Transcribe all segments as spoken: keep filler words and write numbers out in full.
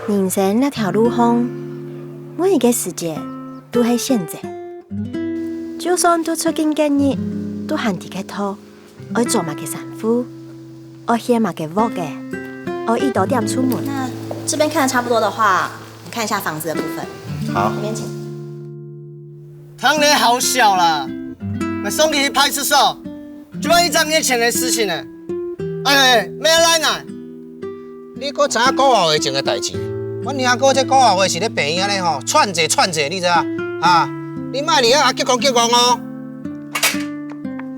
人生這條路項，每一個時節都係選擇。就算都出境幾日，都還在該討，愛著麼个衫褲，愛歇麼个屋仔，愛幾多點出門。那這邊看得差不多的話，你看一下房子的部分。好。這邊請。湯圓好笑啦，𠊎送你去派出所，就辦一張一千个事情呢。哎，咩來呢？ 你閣知影古惑仔前个代誌？阮兄哥這古惑仔是咧病院按呢吼，竄濟竄濟，你知影？啊，你莫佇遐激講激講哦！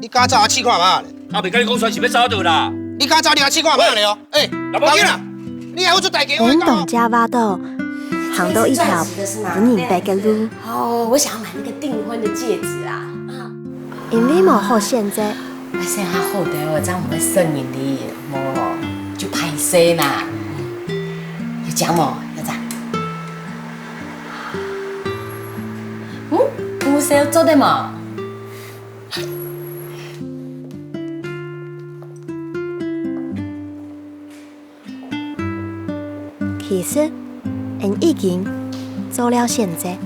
你敢走啊？試看覓咧！啊，袂甲你講出來是欲走倒啦！你敢走，你啊試看覓咧哦！哎，老無要緊啦！你還會出代誌，我共你講哦。運動加挖到，行到一條不明白个路。哦，我想要買那個訂婚的戒指啊。啊。 因為無好選擇。啊，先較好个哦，這樣毋會算人哩，無就歹勢啦。有食無？有食？嗯，有燒做得無？ 其實，𠊎已經做了選擇。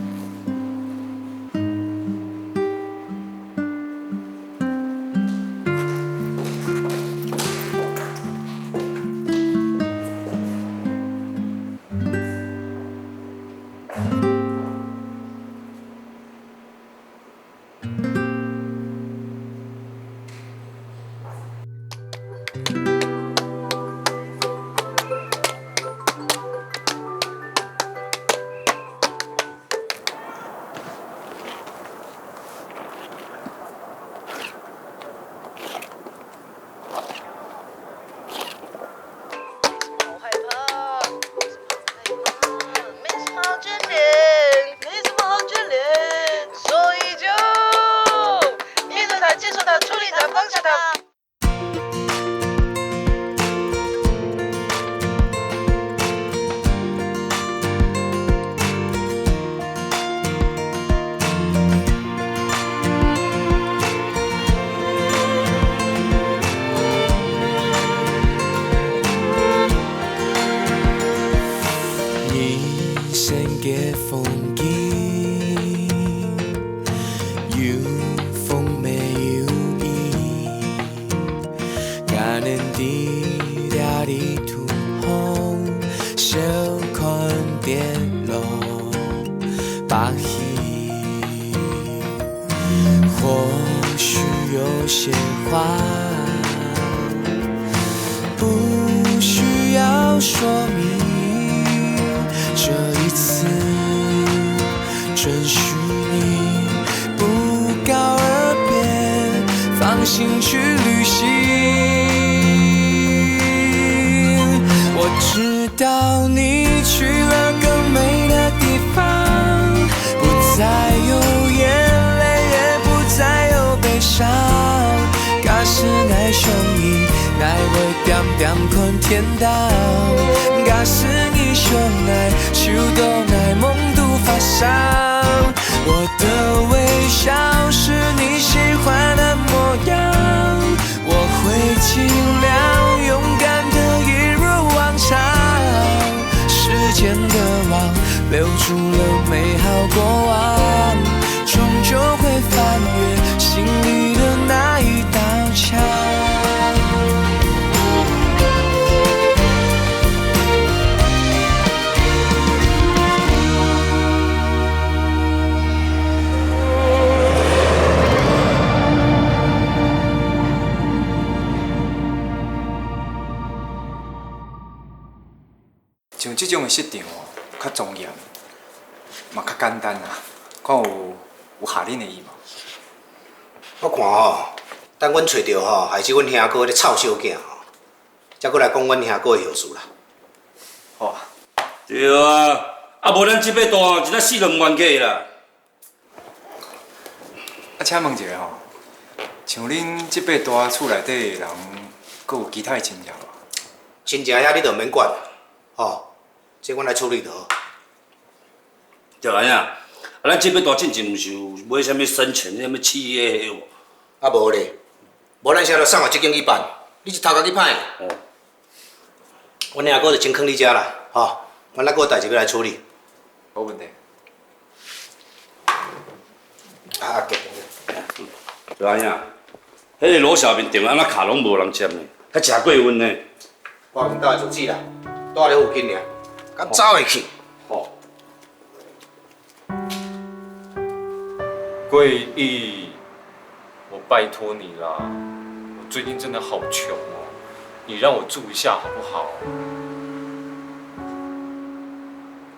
好害怕，沒什麼好眷戀，沒什麼好眷戀，所以就面對它，接受它，處理它，放下它。 人生个風景，有風也有雨。 可能在這裡途上，少看跌落把戲。或許有些話，不需要說明，這一次 准许你不告而別，放心去旅行。我知道你去了更美的地方，不再有眼泪，也不再有悲伤。假使𠊎想你，𠊎會恬恬看天 到，假使你想𠊎，就當𠊎夢都發燒。我的微笑是你喜歡的模樣，我會盡量勇敢地一如往常。時間的網留住了美好過往，終究會翻越心裡的那一道牆。 像這種个設定哦，較莊嚴，嘛較簡單啊。看有，有合恁个意無？我看吼，等阮揣著吼，害死阮兄哥彼个臭小囝吼，才過來講阮兄哥的後事啦。好啊。對啊，啊無咱這擺大一下死都毋願過啦。 啊，請問一下吼，像恁這擺大厝內底的人，閣有其他的親戚無？親戚遐你就免管，吼，這阮來處理就好。對啊，啊，咱這擺大進前毋是有買啥物生前啥物契約彼無？啊無咧，無咱啥都送予這間去辦，你一頭家去辦。哦。阮阿哥就先囥你遮啦，吼。我猶閣有代誌欲來處理。無問題。啊，對，對，對。就按呢啊，彼个羅小明電話按怎敲攏無人接呢？較食過分呢。我共伊鬥下就止啦，蹛咧附近爾，敢走會去？吼。 桂義，我拜託你啦，我最近真的好窮哦，你讓我住一下好不好？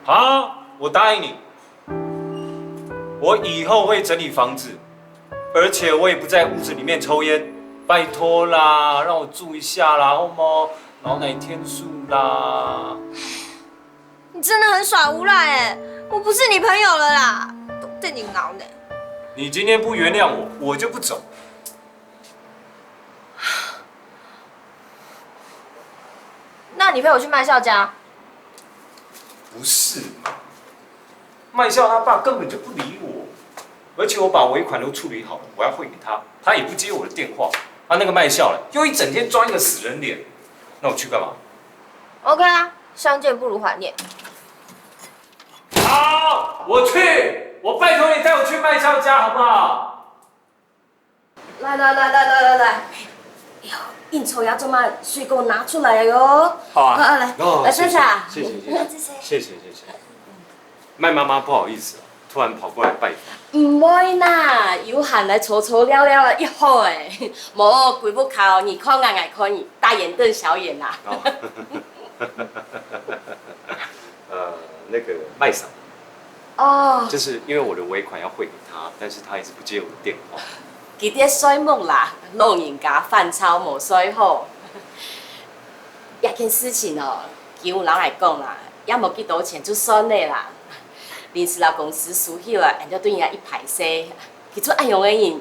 好，我答應你，我以後會整理房子，而且我也不在屋子裡面抽菸，拜託啦，讓我住一下啦，好無？老膩天數啦。 你真的很耍無賴欸！我不是你朋友了啦，都對你惱呢。你今天不原諒我，我就不走。那你陪我去麥少家。不是嘛，麥少他爸根本就不理我，而且我把尾款都處理好了，我要匯給他，他也不接我的電话。啊，那個麥少嘞，又一整天裝一個死人臉，那我去幹嘛？ OK 啊，相見不如懷念。好，我去，我拜託你帶我去麥少家好不好？來來來來來來來，哎喲，應酬也做嘛，水果拿出來喲。好啊。好，來，哦，來，謝謝，謝謝，謝謝，謝謝，謝謝。麥媽媽不好意思啊，突然跑過來拜訪。毋會啦，有閒來坐坐尞尞啊，已好欸。無，歸屋下哦，你看𠊎，𠊎看你，大眼瞪小眼啦。哦。呃，那個麥嫂，哦。就是因為我的尾款要匯給他，但是他一直不接我的電話。佢在睡目啦，老人家煩躁無睡好。這件事情哦，佢有摎𠊎講啦，也無幾多錢就算了啦。臨時摎公司收起來，俺就對人家一排事。 佢就恁樣个人，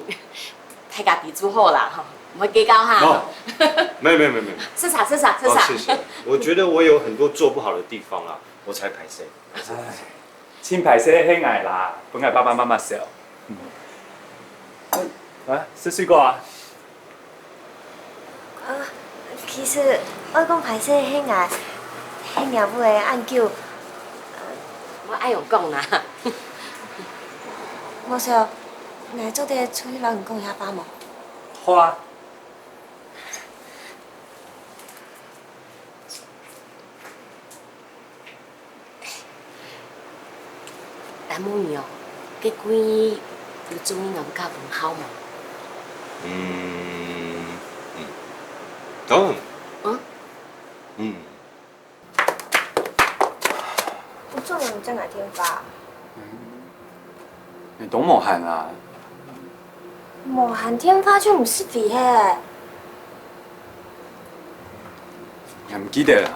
大家知就好啦，吼，毋會計較哈。哦，沒有沒有沒有沒有。食茶食茶食茶。哦，謝謝。我覺得我有很多做不好的地方啊，我才歹勢。唉，盡歹勢係𠊎啦，分𠊎爸爸媽媽笑。嗯。啊，食水果啊？ 啊，其實愛講歹勢係𠊎，係若母个恁久。莫恁樣講啦。無事，𠊎做得出去摎你講一下話無？好啊。 等問你哦，該歸有中意𠊎个文豪無？嗯，嗯，當然。嗯？嗯。你做麼个毋接𠊎電話？嗯，你當無閒啊？無閒電話就毋識飛嘿。 𠊎毋記得啦。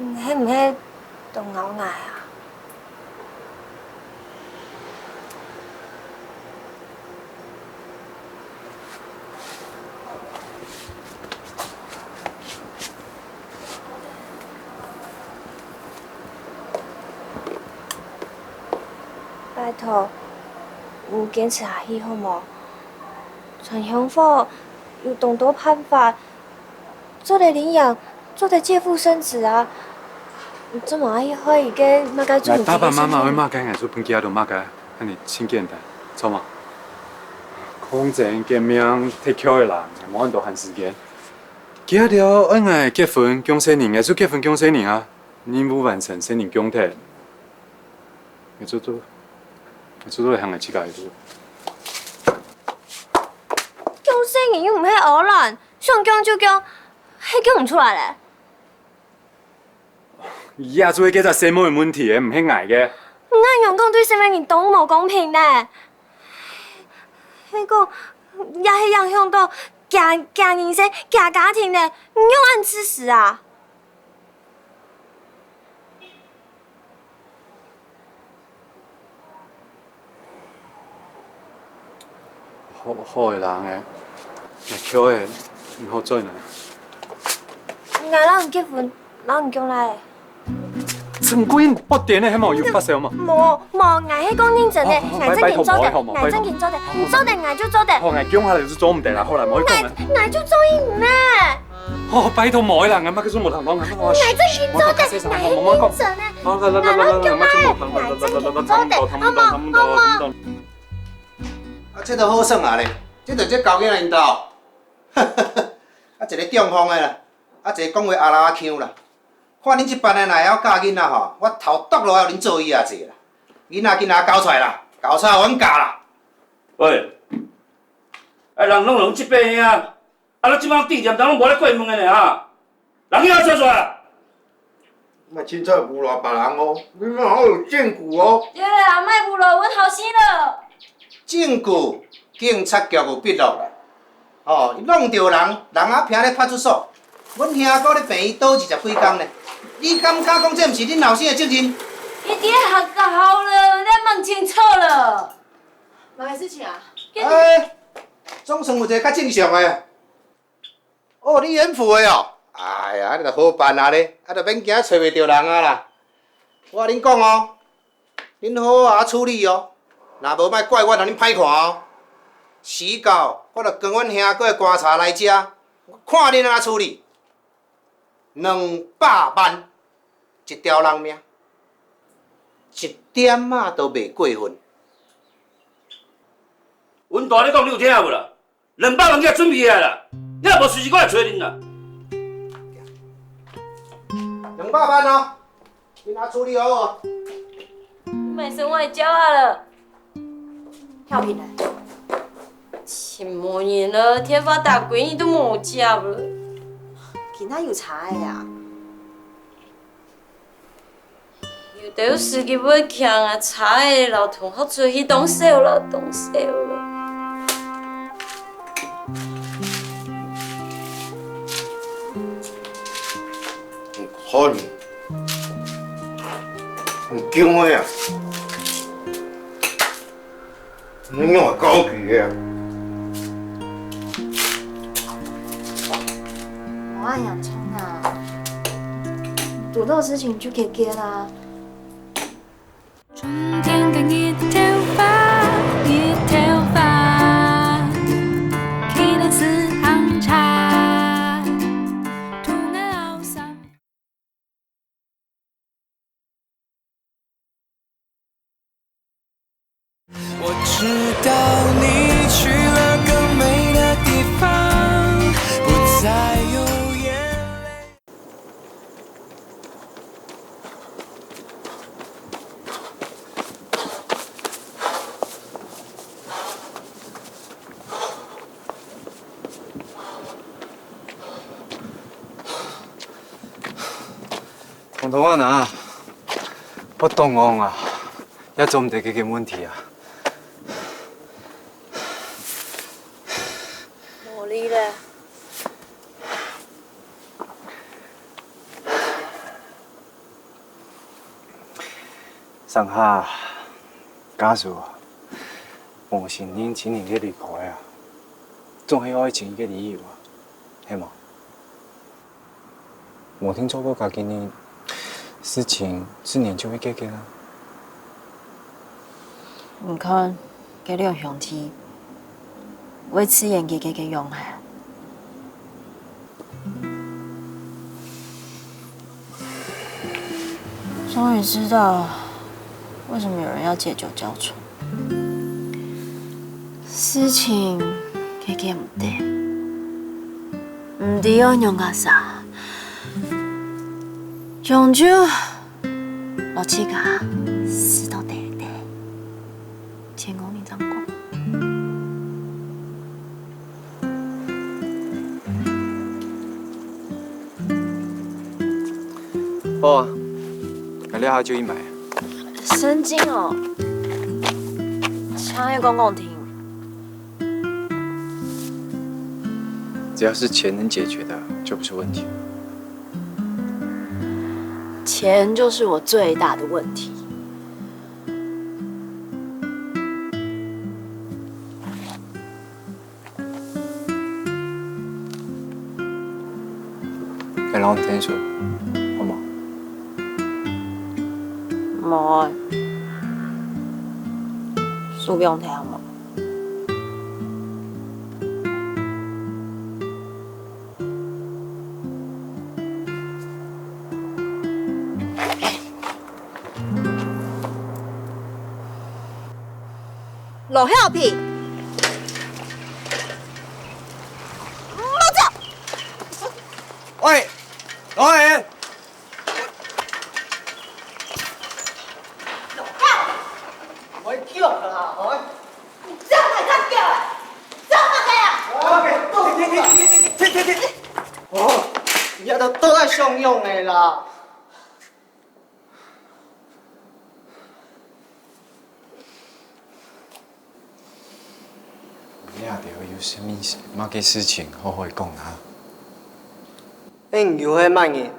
你係毋係當惱𠊎啊？ 拜託，你堅持下去好無？傳香火有當多辦法，做得領養，做得借腹生子啊！你做麼个愛害一個麼个做毋得个小妹妹？爸爸媽媽會麼个，𠊎就分佢兜麼个，恁呢盡簡單，著無？抗爭、革命、忒𤸁个人，無恁多閒時間。佢兜愛𠊎結婚降細人，𠊎就結婚降細人啊！ 任務完成，細人降忒。𠊎做做，𠊎做做會行𠊎自家个路。降細人又毋係屙卵，想降就降，係降毋出來咧。這就係該隻細妹个問題，毋係𠊎个。你恁樣講對細妹人當無公平呢！係講，也係影響到佢，佢人生、佢家庭呢，你仰恁自私啊？ 好，好个人欸，𠊎𤸁个，毋好追呢。𠊎摎你結婚，摎你降倈仔。真過癮，發癲呢，係無？有發燒無？無，無，𠊎係講認真个，哦，哦，𠊎正經做得，拜，拜託，無愛好無？𠊎正經做得，拜託。你做得，𠊎就做得。好，𠊎降下來就做毋得啦，好啦，無愛講啦。𠊎，𠊎就做得啦。哦，拜託，無愛啦，𠊎嘛可是無通講，𠊎嘛，𠊎正經做得，𠊎係認真个。好，來，來，來，來，來，來，𠊎正經做得，好無？好無？啊，這都好耍啊咧，這就這狗囡仔𪜶兜。啊，一个中風个啦，啊，一个講話阿拉阿腔啦。 看恁這班个若會曉教囡仔吼，我頭剁落來予恁做椅仔坐啦！囡仔緊來交出來啦，交出來予阮教啦！喂，啊，人攏攏這把兄，啊，你這擺定點當攏無咧過問个呢哈？人去哪揣出來啊？莫凊彩謱賴別人哦，你嘛好有證據哦。對啦，莫謱賴阮後生了。證據，警察局有筆錄啦。 哦，伊挵著人，人阿平咧派出所。阮兄哥咧病院倒一十幾工呢，你敢敢講這毋是恁後生个責任？伊佇學校了，你問清楚了。麼个事情啊？哎，總算有一个較正常个。哦，你縣府个哦？哎呀，你就好辦啊咧，啊，就免驚揣袂著人啊啦。我共恁講哦， 恁好好仔處理哦，若無莫怪我共恁歹看哦。時到，我就扛阮兄哥个棺柴來遮，看恁按怎處理。兩百萬，一條人命，一點仔都袂過分。阮大咧講，你有聽無啦？ 兩百萬你也準備起來啦，你若無隨時過來揣恁啦。兩百萬哦，你拿處理好哦。你莫生我的鳥仔了。跳起來。尋無人了，電話打幾日都無接了。今仔有差个啊？ 有兜司機會強啊，差个摎同學出去當少了，當少了。你看你，你驚我呀！ 你有夠皮个。我愛洋蔥啊，堵到事情就解決啦。春天的日頭花，日頭花，既然是紅茶，土豆上 我知道你去了更美的地方，不再有眼泪。彤彤啊，哪，我當戇啊，也做毋得解決問題啊。無理咧。 上下，假使無承認親人个離開啊，總係愛尋一個理由啊，係無？無定著過該幾日，事情自然就會解決啊。你看，該兩兄弟，會自然解決个樣啊。 終於知道為什麼有人要借酒澆愁。事情解決毋得，毋知愛仰結煞，將就摎自家死到底底。天公，你掌管。 好啊，𠊎這下就去買。神經哦！想愛講講聽。只要是錢能解決的，就不是問題。錢就是我最大的問題。 𠊎摎你𢯭手，好無？無，手放忒好無？羅孝平，莫走！喂，羅遠！ 莫叫啦，吼！你走還敢叫啊？走麼个啊？停停停停停停停停！哦，你這都倒來相用个啦！你這兜有啥物事，麼个事情好好講啊？恁又係麼人？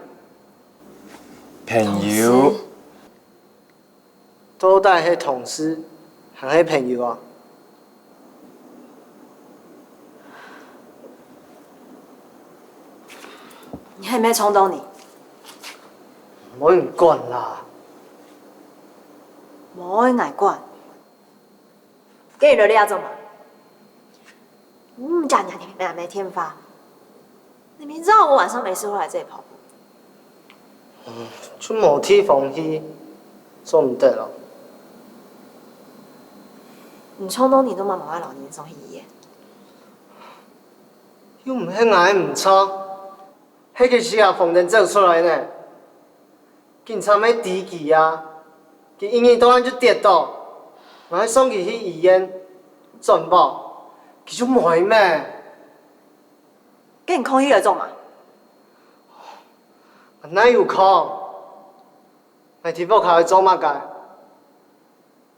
朋友。 到底係同事，還係朋友啊？你係毋係衝動呢？無人管啦。無人愛管。 該你來這做麼？你毋接娘娘个電話，你明知道我晚上沒事會來這裡跑步。就無地方去，做毋得咯。你衝動，你做麼無愛摎你送去醫院？又毋係𠊎毋著，係該時啊，紅燈走出來呢。 警察乜追佢啊，佢因為到恁就跌倒，𠊎送佢去醫院轉保，佢就無命。該你囥起來做麼？𠊎哪有空？𠊎在屋下愛做麼个？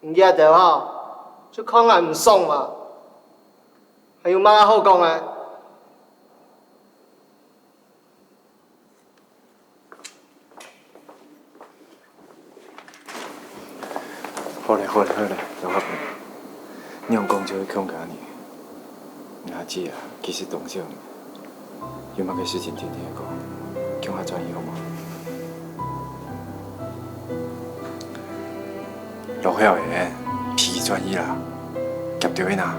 你這兜吼，就看𠊎毋爽嘛，還有麼个好講个？ 好咧，好咧，好咧，老伯，你用講就會共下你。阿姊啊，其實當想你，有麼个事情定定講，共下轉去好無？老曉得，脾氣轉去啦，夾著佢啦。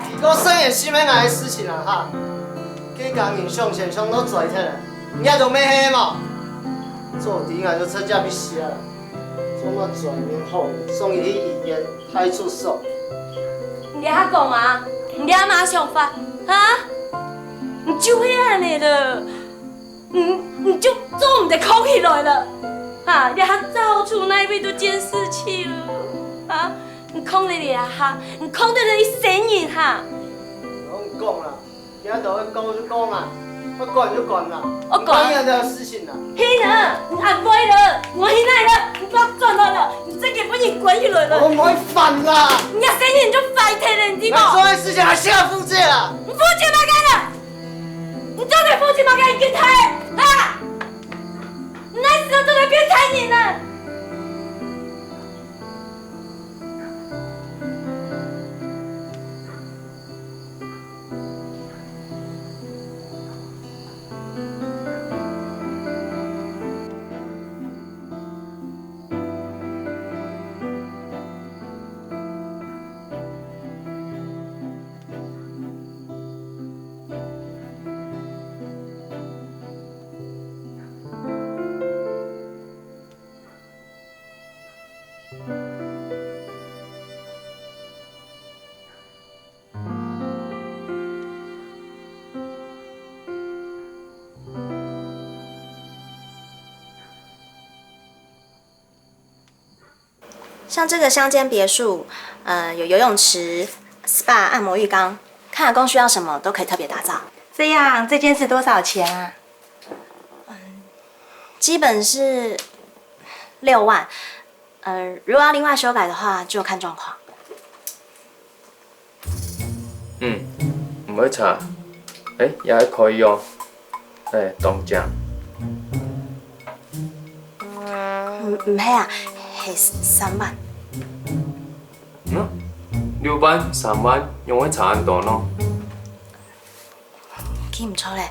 你講生意係毋係𠊎个事情啊哈？佢家人上前上到嘴忒了，你也都沒黑嘛？做底𠊎就趁假必死啊！做麼嘴面紅，送佢去醫院派出所。你這下講啊，你這下麼想法，哈？你就係恁呢了。 你，你就做毋得囥起來了，哈！這下走出哪位都監視器了，哈！你囥在這哈，你囥在這一生人哈！你講啦，今日都愛講就講啊，愛管就管啦，我管。你管你的事情啦。係呢，你安慰了，我現在了，你不要轉來了，你再給分人關起來了。我毋會煩啦。你這生人就壞忒了，你知無？你做的事情還需要負責啦。你負責麼个啦？ 你做得負責麼个人變態啊？你哪時做得變態人啊？像這個鄉間別墅，呃，有游泳池、S P A、按摩浴缸，看阿公需要什麼都可以特別打造。這樣，這間是多少錢啊？基本是六萬，呃，如果要另外修改的話，就看狀況。嗯，毋會差。欸，也還可以哦。欸，當靚。毋，毋係啊，係三萬。嗯？六萬、三萬，仰會差恁多呢？記毋著咧，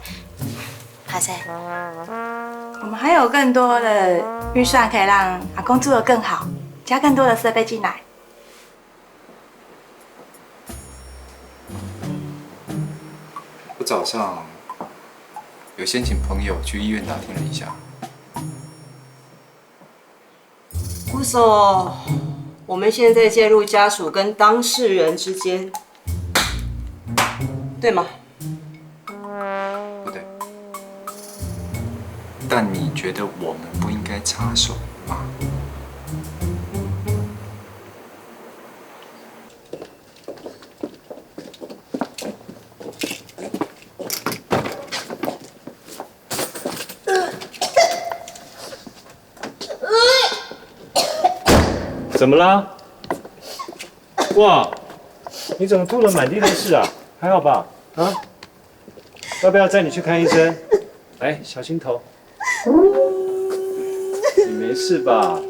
歹勢。我們還有更多的預算可以讓阿公住得更好，加更多的設備進來。我早上有先請朋友去醫院打聽了一下。 故所，我們現在介入家屬跟當事人之間，對嗎？不對。但你覺得我們不應該插手嗎？ 怎麼啦？哇，你怎麼吐得滿地都是啊？還好吧？啊？要不要載你去看醫生？來，小心頭。你沒事吧？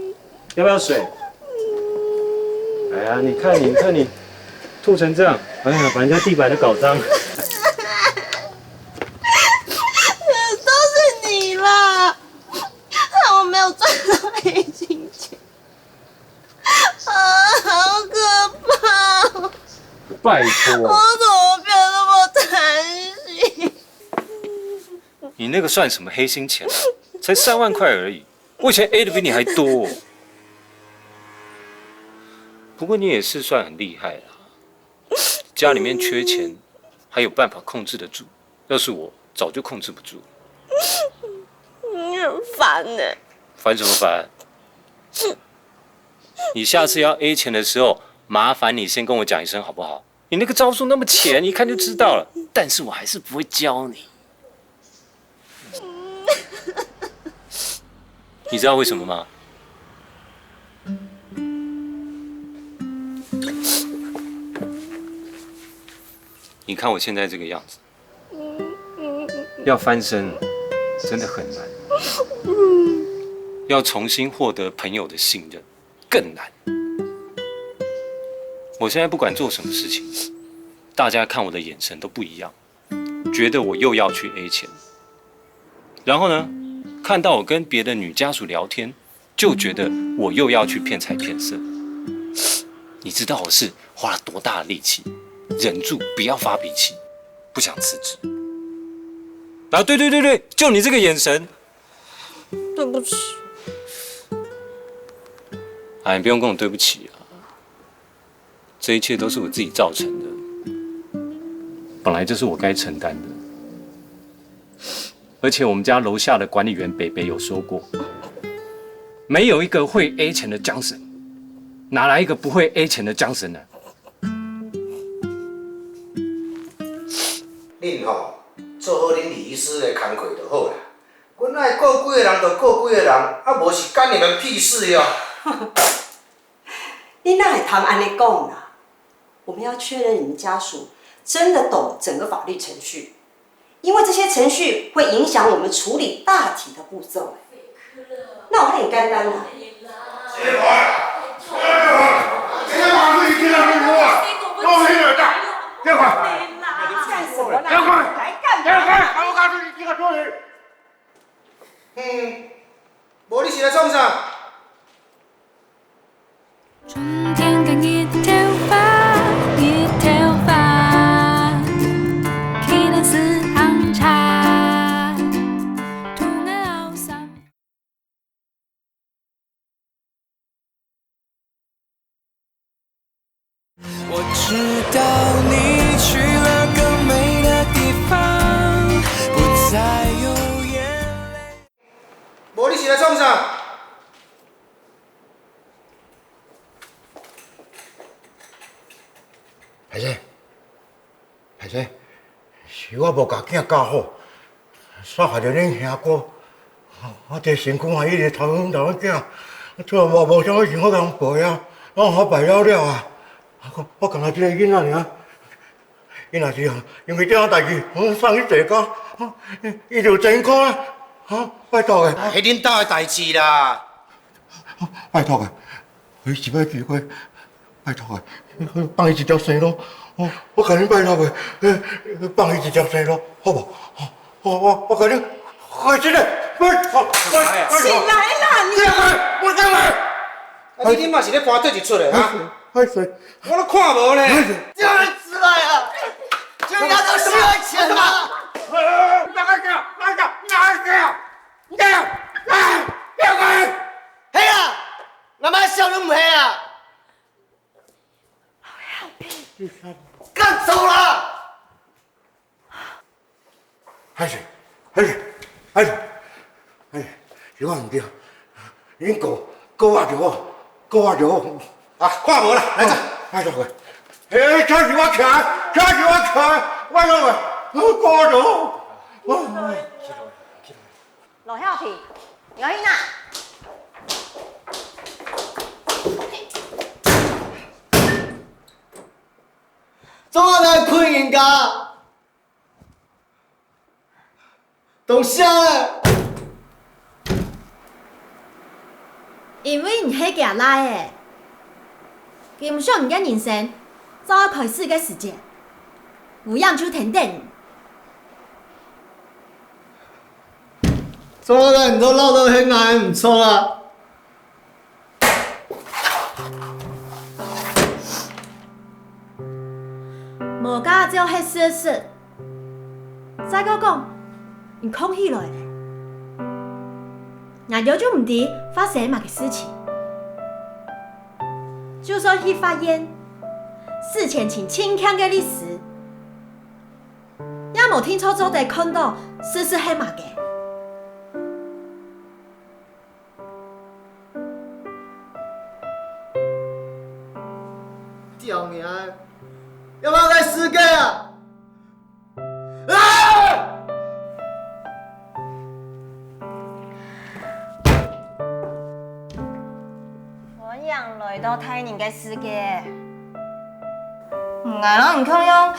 要不要水？哎呀，你看你，你看你，吐成這樣，哎呀，把人家地板都搞髒。都是你啦！害我沒有賺到黑心錢。啊，好可怕哦！拜託。我怎麼變那麼貪心？你那個算什麼黑心錢啊？才三萬塊而已，我以前A的比你還多哦。不過你也是算很厲害啦，家裡面缺錢，還有辦法控制得住。要是我，早就控制不住了。你很煩欸。煩什麼煩？你下次要A錢的時候，麻煩你先跟我講一聲好不好？你那個招數那麼淺，一看就知道了。但是我還是不會教你。你知道為什麼嗎？你看我現在這個樣子，要翻身真的很難，要重新獲得朋友的信任更難。我現在不管做什麼事情，大家看我的眼神都不一樣，覺得我又要去A錢。然後呢，看到我跟別的女家屬聊天，就覺得我又要去騙財騙色。你知道我是花了多大的力氣，忍住不要發脾氣，不想辭職。然後，對對對對，就你這個眼神。對不起。哎，不用跟我對不起啊。 這一切都是我自己造成的，本來就是我該承擔的。而且我們家樓下的管理員北北有說過，沒有一個會A錢的韁神，哪來一個不會A錢的韁神呢？恁吼，做好恁李醫師的工課就好啦。阮愛顧幾个人就顧幾个人，啊無是干你們屁事喲。 你哪會通恁樣講啦？我們要確認你們家屬真的懂整個法律程序，因為這些程序會影響我們處理大體的步驟。哪有恁簡單啦？幹什麼啦？幹嘛？嗯，無你是來創啥？ 春天个日頭花，日頭花，去年是紅茶，土眼後生。我知道你去了更美的地方，不再有眼泪。無你是來創啥？ 歹勢，歹勢，是我無共囝教好，煞害著恁兄哥。我這身軀啊，一直頭昏頭昏驚，出來無，無啥物想法通陪啊，攏予我敗了了啊！我，我干焦一个囡仔爾，伊若是因為這項代誌，我送去坐監，伊就有前科啊！拜託咧。啊，彼恁兜的代誌啦。 拜託啊，有一擺機會，拜託啊，放佢一條生路，我，我共你拜託啊，放佢一條生路，好無？我，我，我共你，我真个，我，我，我，我，起來啦你！我，我，我，啊，你，你嘛是咧搬對一齣的啊？哎，哎，我都看無呢。叫人出來啊！就要到需要錢啊！拿開，拿開，拿開！ 嘿啊，𠊎買笑都毋係啊！敢走啦！還是，還是，還是，還是，希望毋對，恁高，高啊就好，高啊就好。啊，看無啦，來走。哎，走開！哎，車是我騎，車是我騎，我走開，高啊就好。 羅孝平，你愛去哪？做麼个困人家？東西啊！因為你係厥倈仔，佢毋想你个人生，做開始个時節，烏影就跈等你。 做麼个你都鬧到係𠊎毋著啊？無駕照係事實。再過講，你囥起來咧，𠊎兜就毋知發生麼个事情。就算去法院，事前請盡強个律師， 也無定著做得看著事實係麼个。救命啊！這麼个世界啊！啊！歡迎來到大人个世界。𠊎摎你共樣，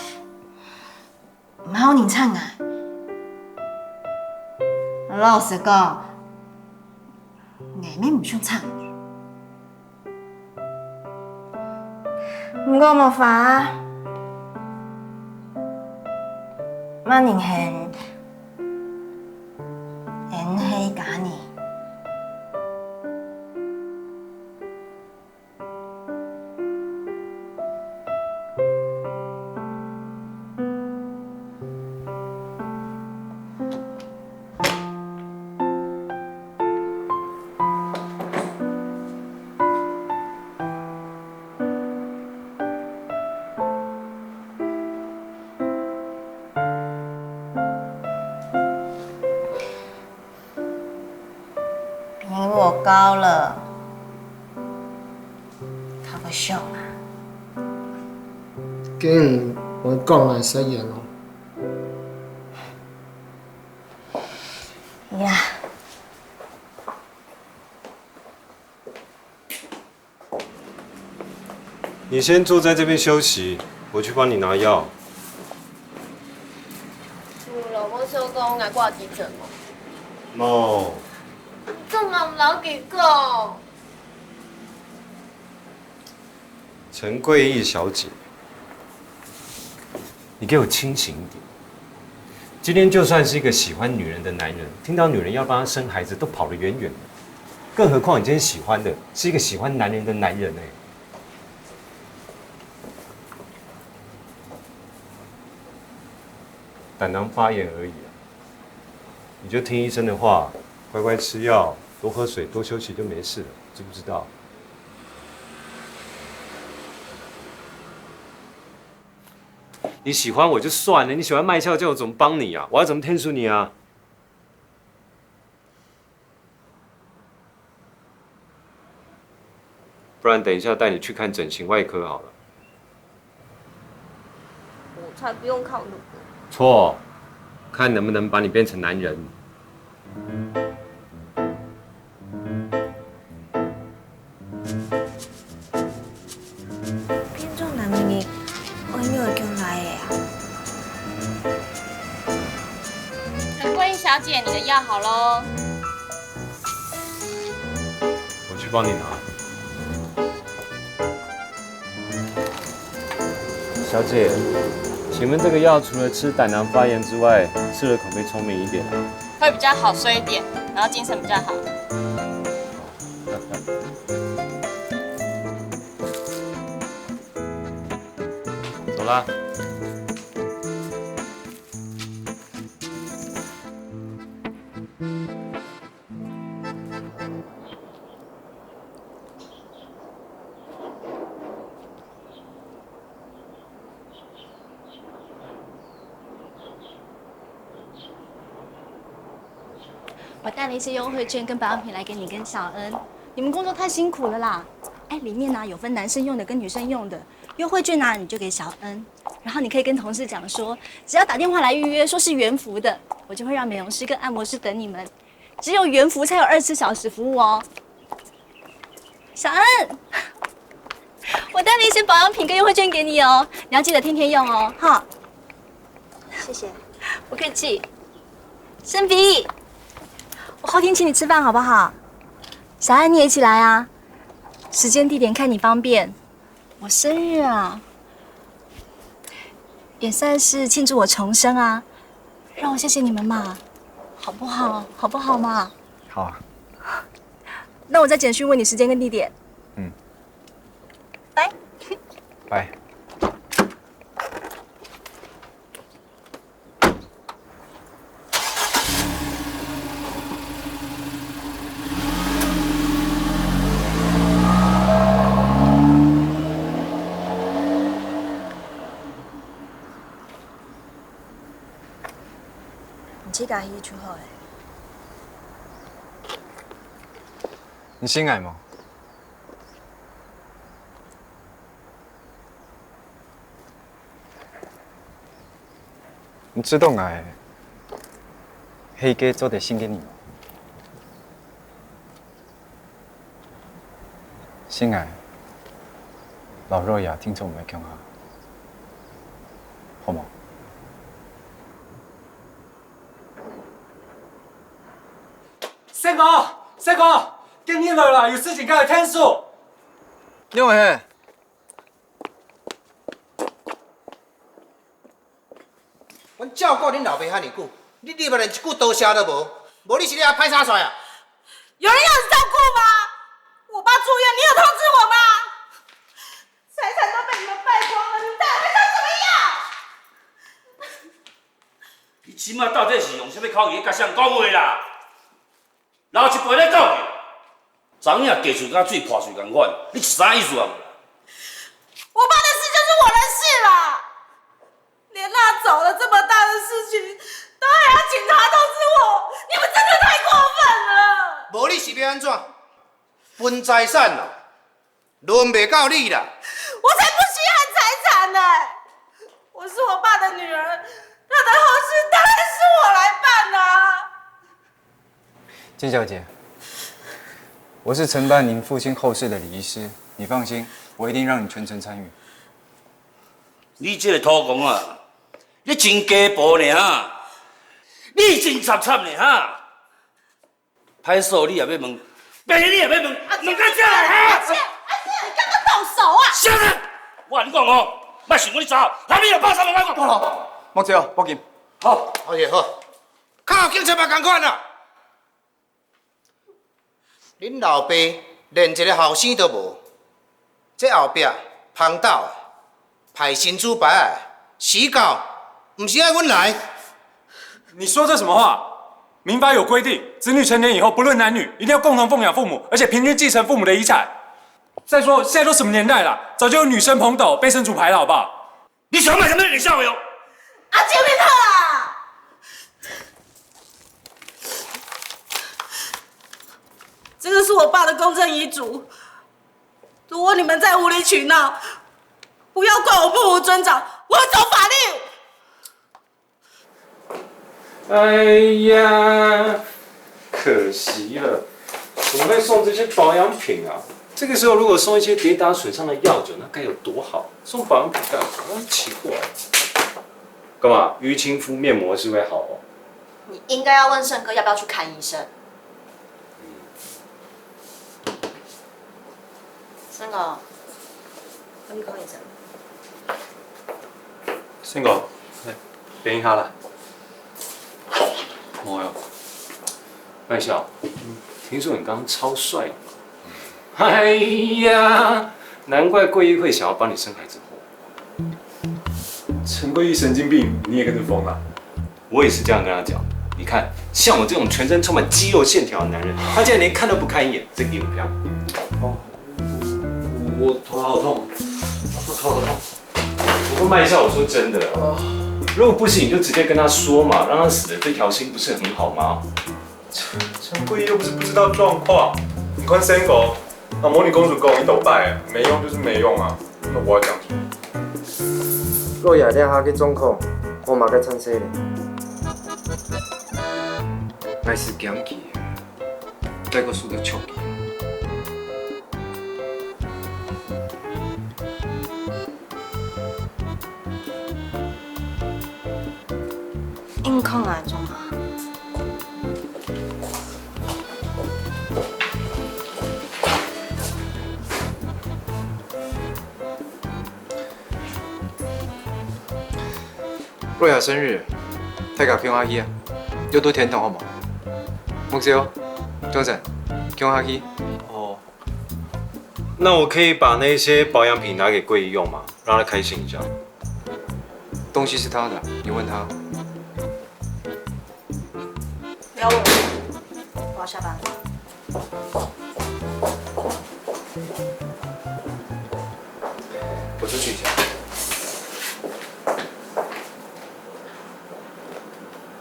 毋好人插𠊎。老實講，𠊎乜毋想插你。毋過無法啊，麼人喊𠊎係家人。 因為我高了，他不凶啊。竟然會講𠊎失言哦！呀！ 你先坐在這邊休息，我去幫你拿藥。你老母說講𠊎掛急診哦。 No，做麼毋摎佢講？陳桂義小姐，你給我清醒一點。今天就算是一個喜歡女人的男人，聽到女人要幫他生孩子，都跑得遠遠的。更何況你今天喜歡的是一個喜歡男人的男人欸。 膽囊發炎而已啊，你就聽醫生的話，乖乖吃藥，多喝水，多休息就沒事了，知不知道？你喜歡我就算了，你喜歡賣笑叫我怎麼幫你啊？我要怎麼天數你啊？ 不然等一下帶你去看整形外科好了。我才不用看那個。錯，看能不能把你變成男人。變做男人，愛仰會降來个啊？陳桂英小姐，你的藥好喽。 我去幫你拿。小姐，请问这个药除了吃胆囊发炎之外，吃了可不可以聪明一点啊？会比较好睡一点，然后精神比较好。走啦。我带了一些优惠券跟保养品来给你跟小恩，你们工作太辛苦了啦。哎，里面呢、有分男生用的跟女生用的，优惠券呢、你就给小恩，然后你可以跟同事讲说，只要打电话来预约，说是元福的，我就会让美容师跟按摩师等你们。只有元福才有二十四小时服务哦。小恩，我带了一些保养品跟优惠券给你哦，你要记得天天用哦，哈。谢谢。不客气。森比，我后天请你吃饭好不好？小爱你也一起来啊，时间地点看你方便。我生日啊，也算是庆祝我重生啊，让我谢谢你们嘛，好不好？好不好嘛？好啊，那我再简讯问你时间跟地点。嗯，拜。拜。你自家去就好了。你信𠊎無？ 你知道𠊎係一個做得信个人無？信𠊎，摎若雅定著毋會共下，好無？細哥，細哥，今日來啦，有事情佮你𢯭手。仰會係？ 阮照顧恁老爸遐爾久，你你連一句多謝都無，無你是咧歹啥衰啊？有人要你照顾吗？我爸住院，你有通知我吗？财产都被你们败光了，你们到底还想怎么样？你即馬到底是用啥物口氣咧佮啥人講話啦？ 老一輩咧講的，昨昏的厝佮水破碎共款，你是啥意思啊？我爸的事就是我的事啦，连他走了这么大的事情，都还要警察通知我，你们真的太过分了。无你是要安怎？分财产咯， 轮袂到你啦。我才不稀罕财产呢！我是我爸的女儿，他的后事当然是我来办啊。金小姐，我是承办您父亲后事的礼仪师，你放心，我一定让你全程参与。你這个土公啊，你真雞婆呢哈！你真慘慘呢哈！ 歹勢你也要問，病你也要問，問到遮來哈！阿姐，阿姐，你敢動手啊？小姐，我共你講哦，莫想講你查某，啥物都拍啥無愛講。莫走，報警。好，好，好，較有警察嘛同款啦。恁老爸連一个後生都無， 這後壁芳島的，派神主牌的，死狗，毋是愛阮來？你說這什麼話？民法有規定，子女成年以後，不論男女，一定要共同奉養父母，而且平均繼承父母的遺產。再說，現在都什麼年代了，早就有女生捧斗、被神主牌了，好不好？ 你想賣啥物人笑話哦？阿姐，你好啊！这个是我爸的公证遗嘱，如果你们再无理取闹，不要怪我目无尊长，我会走法律。 哎呀，可惜了，怎么会送这些保养品啊？这个时候如果送一些跌打损伤的药酒，那该有多好！送保养品干嘛？啊，奇怪，干嘛？淤青敷面膜是会好哦？你应该要问盛哥要不要去看医生。盛哥，要不要看医生？森哥，哎，等一下啦。哦哟，麥校，听说你刚刚超帅。哎呀，难怪桂玉会想要帮你生孩子。陈桂玉神经病，你也跟着疯了？我也是这样跟他讲。你看，像我这种全身充满肌肉线条的男人，他竟然连看都不看一眼，这个有不要？哦，我头好痛，我头好痛。 不过麦校，我说真的啊，如果不行，你就直接跟他说嘛，让他死了这条心不是很好吗？陈桂又不是不知道状况，你看森哥，啊，魔女公主讲一斗拜，没用就是没用啊，那我要讲什么？若爺這下个狀況，我嘛个贊成咧。還是驚佢，再過輸个笑佢。 硬抗啊，中啊！若爺生日，大家共下去啊！又到天堂好無？目睭，中山，共下去。哦，那我可以把那些保养品拿给桂姨用吗？让她开心一下。东西是她的，你问她。不要问我，我要下班了。我出去一下。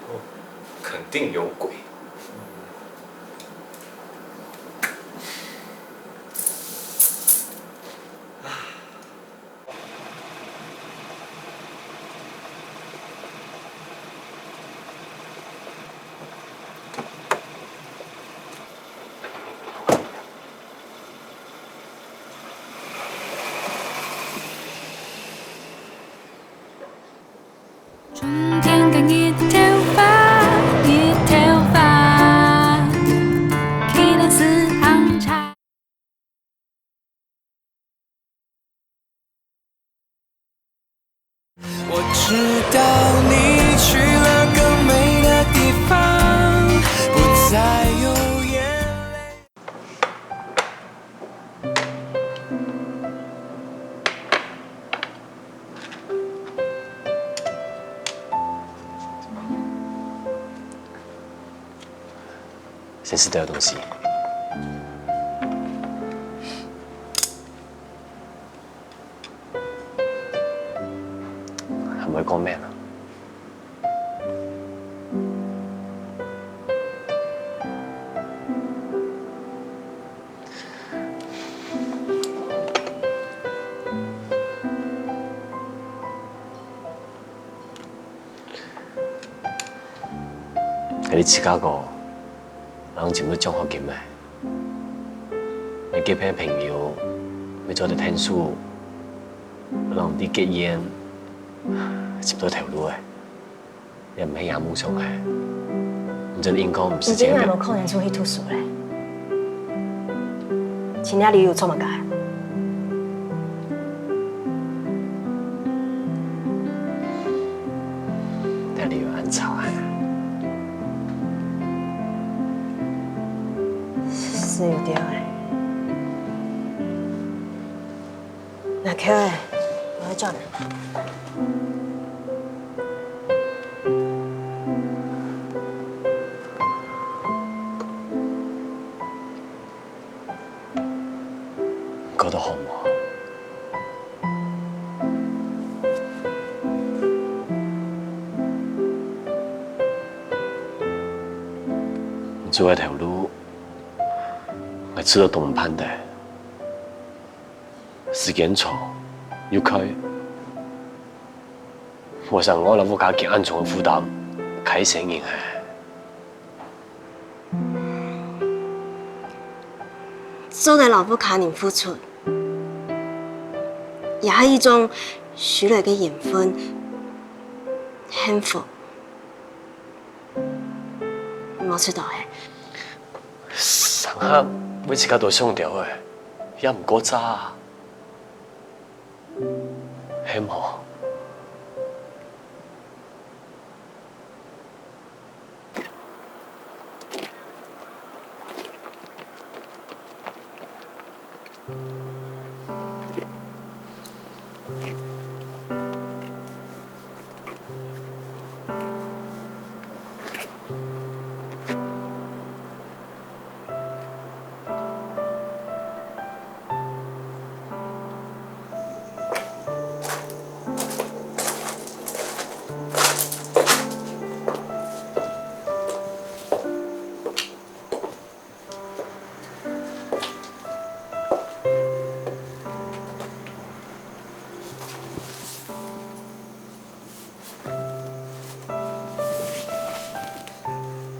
哦，肯定有鬼。 春天个日頭花，日頭花，起來是紅茶。 我知道你去了更美的地方，不再有眼泪。 先食兜東西。還會講咩啊？ 你自家講，人尋到獎學金咩？你結伴朋友，會做得𢯭手，讓你結緣，尋到頭路誒。 這毋係若夢想誒，你真應該毋使你今日無可能出去讀書咧。請假理由做麼个？這理由恁差誒。係有影誒。 若𤸁誒，𠊎愛轉。過得好無？你做个頭路，𠊎知道當毋盼得。 時間長，又𤸁，會成𠊎摎屋下肩恁重个負擔，該係人誒。做得摎屋下人付出，也係一種收來个緣分、幸福。 無知道誒。成下為自家多想兜誒，也毋過早啊。係無？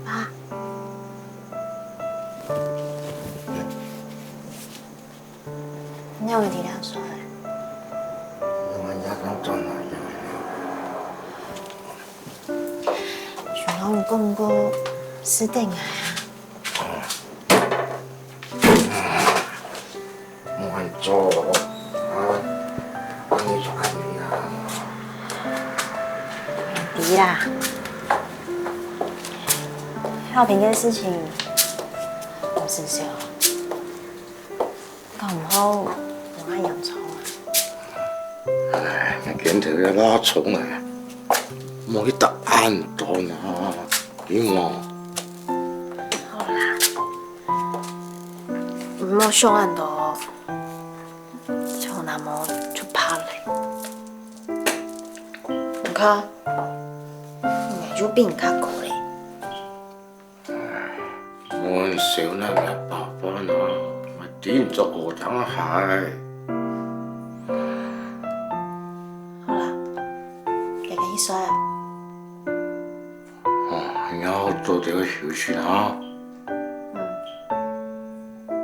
爸，你有在聽說欸？我也講轉來个。就摎你講過，是等𠊎啊。 莫恁做，啊，恁樣就恁樣啊。知啦，孝平个事情，老實說，搞毋好，無恁嚴重啊。唉，你今日愛拉長啊，莫去答恁多啊，知無？好啦。 毋好想恁多，像若無就怕咧。你看，你就比人較高咧。我小囡个爸爸呢，我頂做過當害。好啦，該个意思啊。哦，你好做這个事情啊。嗯，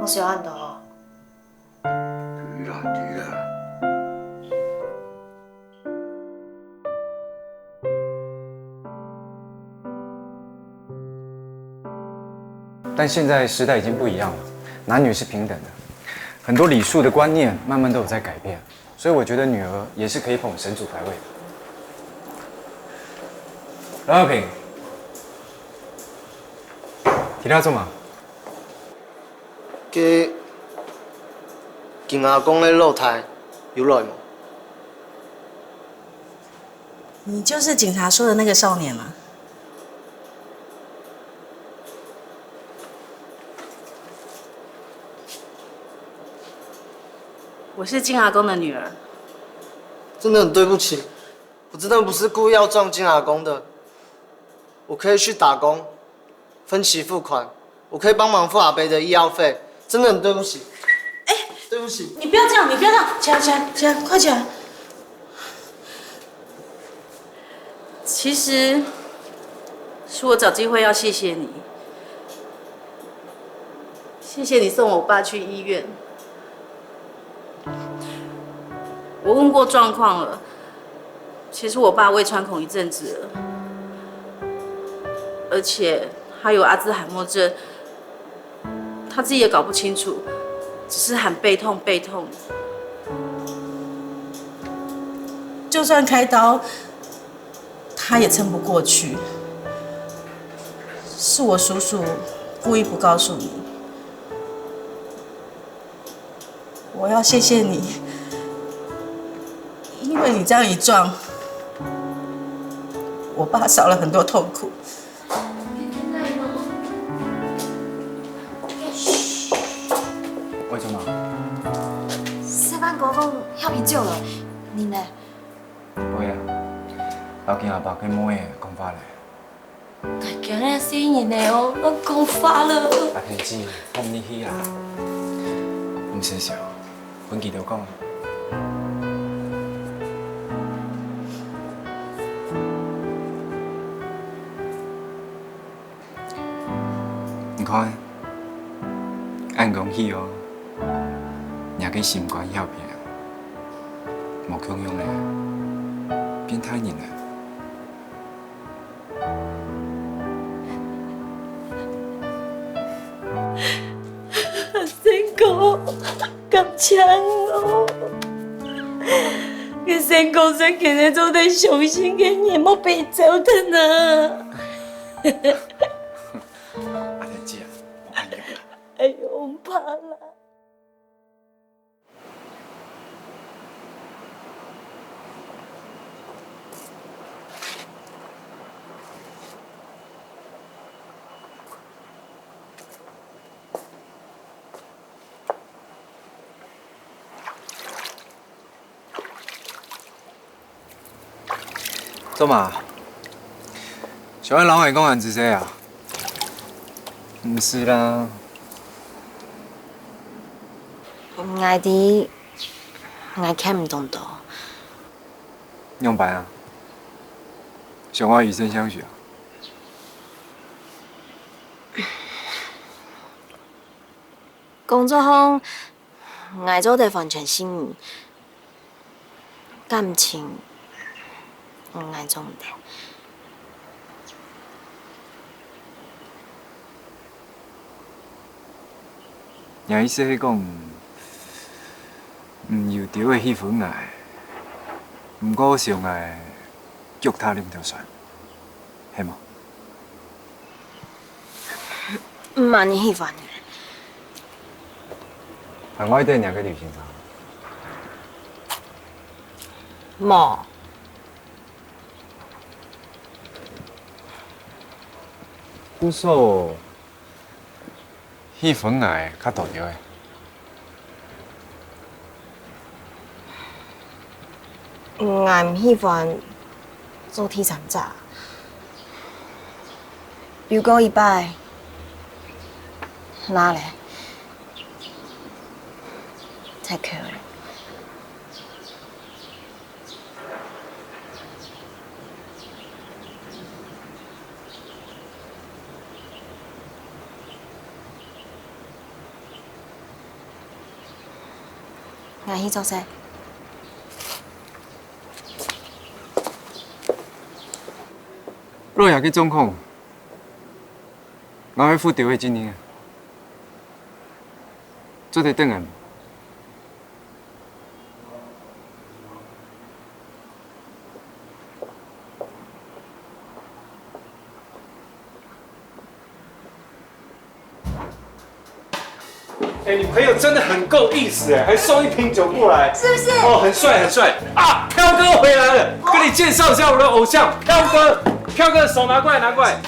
我想恁多。 知啦，知啦。但现在时代已经不一样了，男女是平等的，很多礼数的观念慢慢都有在改变，所以我觉得女儿也是可以捧神主牌位的。梁小平，提他做么？ 該金阿公个老弟有來無？你就是警察說的那個少年嗎？我是金阿公的女兒。真的很對不起，我真的不是故意要撞金阿公的。我可以去打工， 分期付款，我可以幫忙付阿伯的醫藥費，真的很對不起。哎，對不起。你不要這樣，你不要這樣，起來，起來，起來，快起來！其實是我找機會要謝謝你，謝謝你送我爸去醫院。我問過狀況了， 其實我爸胃穿孔一陣子了，而且他有阿茲海默症，他自己也搞不清楚，只是喊背痛背痛。就算開刀，他也撐不過去。是我叔叔故意不告訴你。 我要謝謝你，因為你這樣一撞，我爸少了很多痛苦。為什麼？師範高中校評就了，你呢？不會啊，老金阿爸跟妹仔講話咧。 𠊎驚啊，細人仔哦，亂講話了。阿天姊，放你去啊！毋使愁，分佢兜講。你看，恁講起哦，若个心肝曉變，無共樣咧，變大人咧。 阿生哥，感謝哦！𠊎生哥算今日做得傷心个人，莫白走忒啊！阿天姊啊，莫恁樣啦。哎喲，毋怕啦。做麼？想愛摎𠊎講恁仔細啊？毋使啦。𠊎知，𠊎欠你當多。仰般啊？想愛以身相許啊？工作上，𠊎做得完全信你。 感情，𠊎做毋得。若意思係講，你有兜仔喜歡𠊎，毋過想𠊎腳踏你毋著船，係無？毋係你喜歡个。還愛等若个旅行啊？ 無。故所，喜歡𠊎較多兜仔。𠊎毋喜歡做第三者。有過一擺，哪咧？太可憐。 𠊎去做事。若這个狀況，𠊎愛負兜仔責任啊，做得等𠊎無？ 哎，你朋友真的很夠意思哎，還送一瓶酒過來，是不是？哦，很帥很帥啊！飄哥回來了，跟你介紹一下我的偶像飄哥。飄哥，手拿過來，拿過來。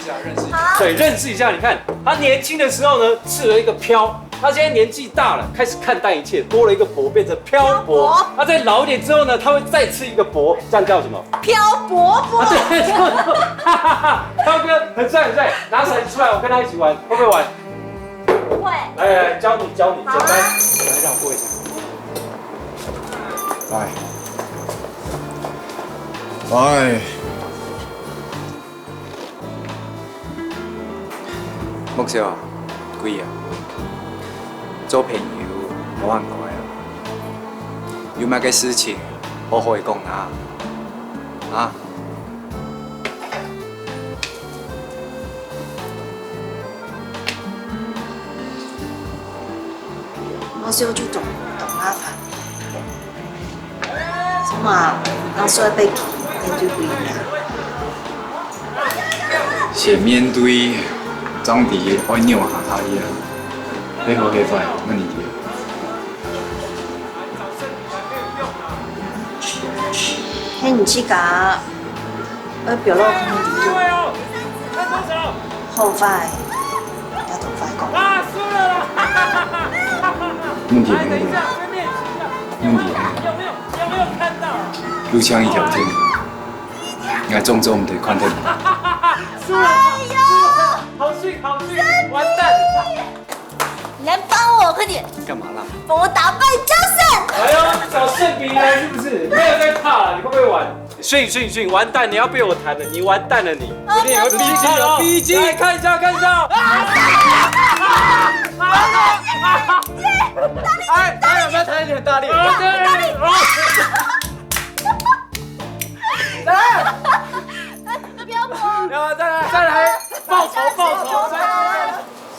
好。對，認識一下。你看他年輕的時候呢，吃了一個飄，他現在年紀大了，開始看淡一切，多了一個博，變成漂泊。漂泊。他再老一點之後呢，他會再吃一個博，這樣叫什麼？漂泊泊。啊，對，沒錯，沒錯。哈哈哈，飄哥很帥很帥，拿骰子出來，我跟他一起玩，會不會玩？會。來來來，教你教你，好啊。簡單，來讓我過一下。來，來。 木少啊，貴啊，做朋友無恁乖啊，有麼个事情好好个講啊，啊！我小舅當當麻煩。 做麼，阿衰會去面對佢啊？先面對，正知愛仰下下去啊！係好係壞，問你知。係你自家愛表露空間。好壞，也都壞講。問題係，問題係， 路上一條線，𠊎總做毋得看得你。輸了，輸了，好遜，好遜，完蛋！你來幫我，快點！幹嘛啦？幫我打敗Jason！哎呦，找勝比來是不是？沒有在怕了，你會不會玩？遜，遜，遜，完蛋，你要被我彈了，你完蛋了你！有點有B G哦，B G，來看一下，看一下。啊！哎，哎，有沒有彈得很大力？啊，對，啊。 再來，再來，再來，報仇，報仇，再來。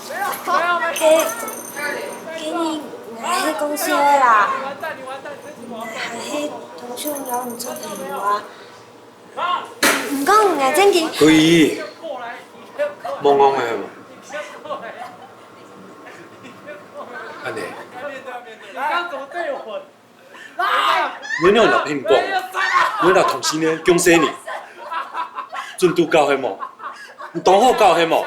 沒有，沒有，沒有。給，給你，你還係講笑个啦。你完蛋，你完蛋，你完蛋，你完蛋。還係當想邀你做朋友啊。毋過𠊎正經。可以，莫講个嘛。恁呢。你剛怎麼對我？ 你哪會摎別人講？你摎同性戀降細人，準拄到係無？你當好搞係無？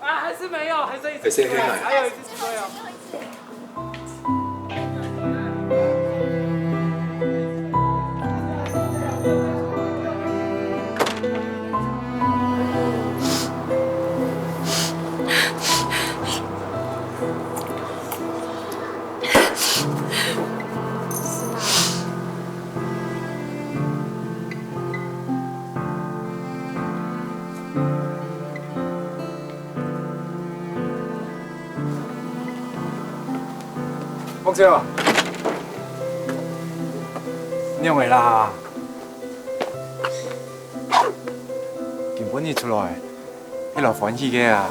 啊，还是没有，还剩一次机会，还剩一次机会哦。木少，仰會啦？今晡日出來，係來歡喜个啊！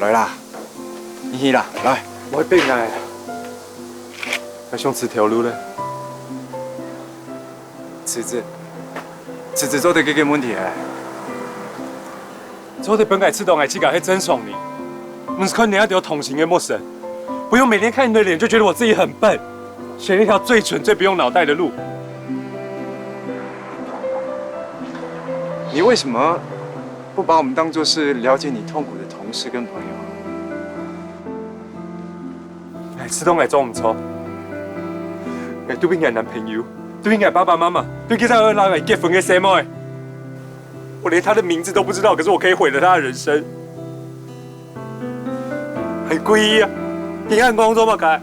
來啦，你去啦，來。毋會逼𠊎，𠊎想辭頭路了。辭職，辭職做得解決問題个。 做得分𠊎知道𠊎自家係正常人，毋使看你那條通行个目神，不用每天看你的臉就覺得我自己很笨，選一條最蠢、最不用腦袋的路。你為什麼不把我們當作是了解你痛苦的同事跟朋友？哎，知道𠊎做毋著，𠊎對比𠊎男朋友，對比𠊎爸爸媽媽，對比該隻愛摎𠊎結婚个細妹。 我連她的名字都不知道，可是我可以毀了她的人生。還故意啊！你還講做麼个？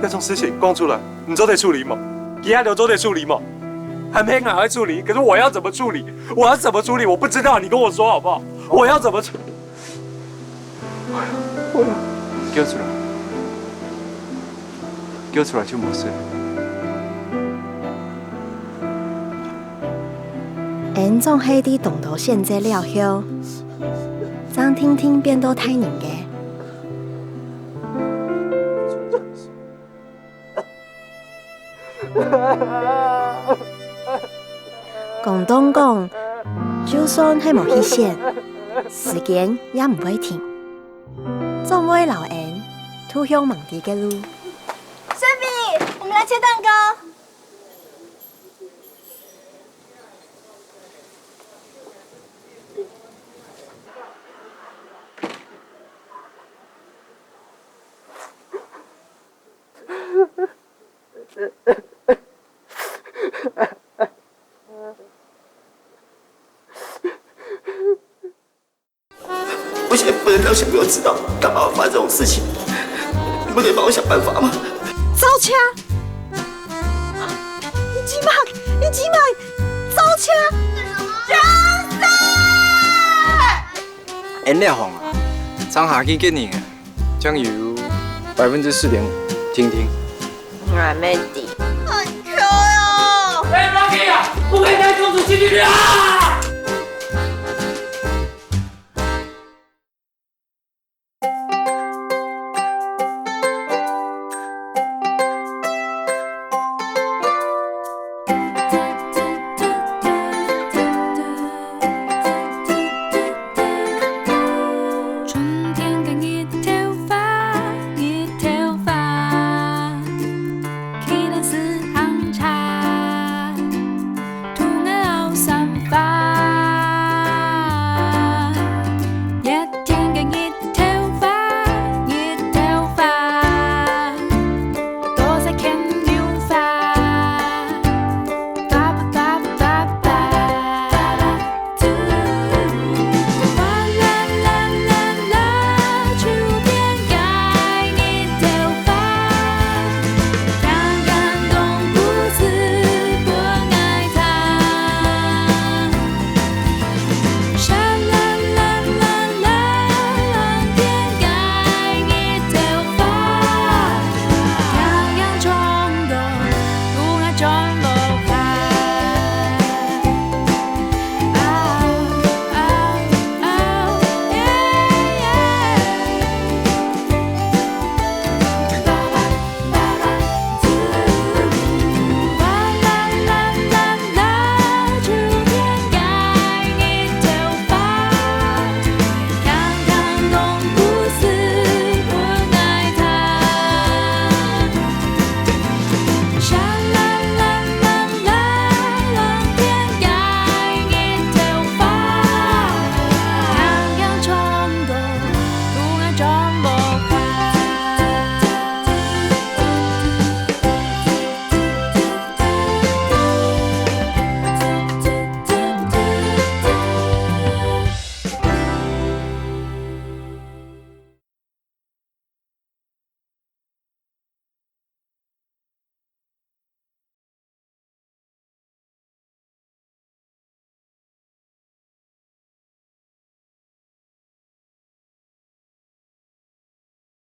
這種事情講出來，你做得處理無？其他人做得處理無？還沒人會處理，可是我要怎麼處理？我要怎麼處理？我不知道，你跟我說好不好？我要怎麼處？ 噭出來，噭出來就無事。𫣆總係在當多選擇了後，正定定變到大人个。 講當講，就算係無去選，時間也毋會停，總會摎𫣆渡向吂知个路。Sophie，我們來切蛋糕。我現在不能讓小朋友知道大爸爸發生這種事情，你們可以幫我想辦法嗎？走車！你這馬，你這馬走車！𫣆這項啊，上下去幾年啊， 正有百分之四點五，定定。𠊎乜知。很Q哦！哎，不要這樣，不可以帶公主進去啊！